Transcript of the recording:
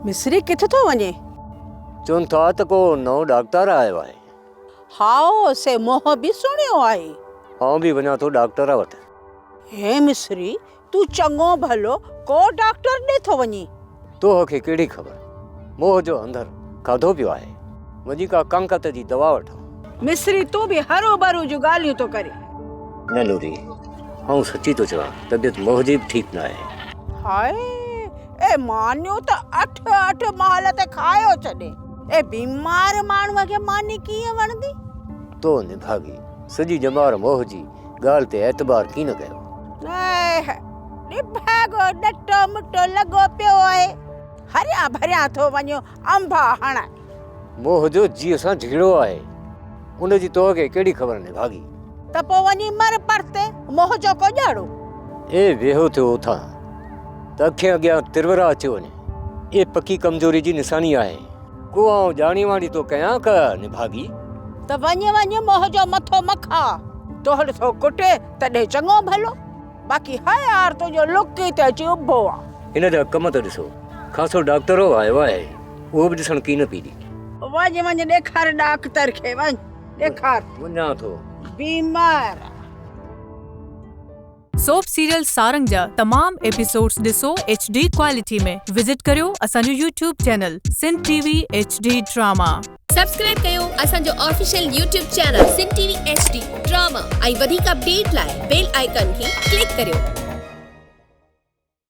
مصري ڪٿ ٿو وڃين؟ چون ٿا ته ڪو نئون ڊاڪٽر آيو آهي. هائو، سي منهن به سڻيو آهي. آئون به وڃان ٿو ڊاڪٽر وٽ. هي مصري، تون چڱو ڀلو ڪو ڊاڪٽر ڏي ٿو وڃين؟ توهه کي ڪهڙي خبر، منهن جو اندر کاڌو پيو آهي. وڃي ڪا ڪانڪت جي دوا وٺان. مصري، تون به هروڀرو جون ڳالهيون ٿو ڪرين. نه نوري، آئون سچي ٿو چوان، طبيعت منهن جي به ٺيڪ ناهي. هاء، اي مانيون ته اٺ اٺ مهل تي کايو ڇڏين. اي بيمار ماڻهوء کي ماني ڪيئن وڻندي؟ تو نڀاڳي سڄي ڄمار موهه جي ڳالهه تي اعتبار ڪين ڪيو. اي نڀاڳو ڏٽو مٽو لڳو پيو آهي. هريان ڀريان ٿو وڃيو انڀا هڻائي. موهه جو جيء سان جهيڙو آهي. ان جي تو کي ڪهڙي خبر نڀاڳي. ته پوء وڃي مر پرتي موهه جو ڪو ڄاڙو. اي ويهو ٿيو اٿان ته اکين اڳيان ترورا اچيو وڃي. اي پڪي ڪمزوري جي نشاني آهي. ڪو آئون ڄاڻي واڻي ٿو ڪيان ڪا نڀاڳي. ته وڃ وڃ موهه جو مٿو مه کاء. توهڙ ٿو ڪٽي تڏهن چڱو ڀلو. باقي هيار تنهنجو لڪي تي اچي اڀو آ. هن جا ڪم ته ڏسو. خاصو ڊاڪٽرو آيو آهي اهو به ڏسڻ ڪين پئي ڏي. وڃ وڃ ڏيکار ڊاڪتر کي وڃ ڏيکار. وڃان ٿو. بيمار آ. سوپ سيريل سارنگ جا تمام ايپيسوڊز ڏسو ايڇ ڊي ڪوالٽي ۾ وزٽ ڪريو اسان جو YouTube channel Sindh T V H D drama. Subscribe ڪيو اسان جو official YouTube channel Sindh T V H D drama ۽ وڌيڪ اپڊيٽ لاء بيل آئيڪان کي ڪلڪ ڪريو.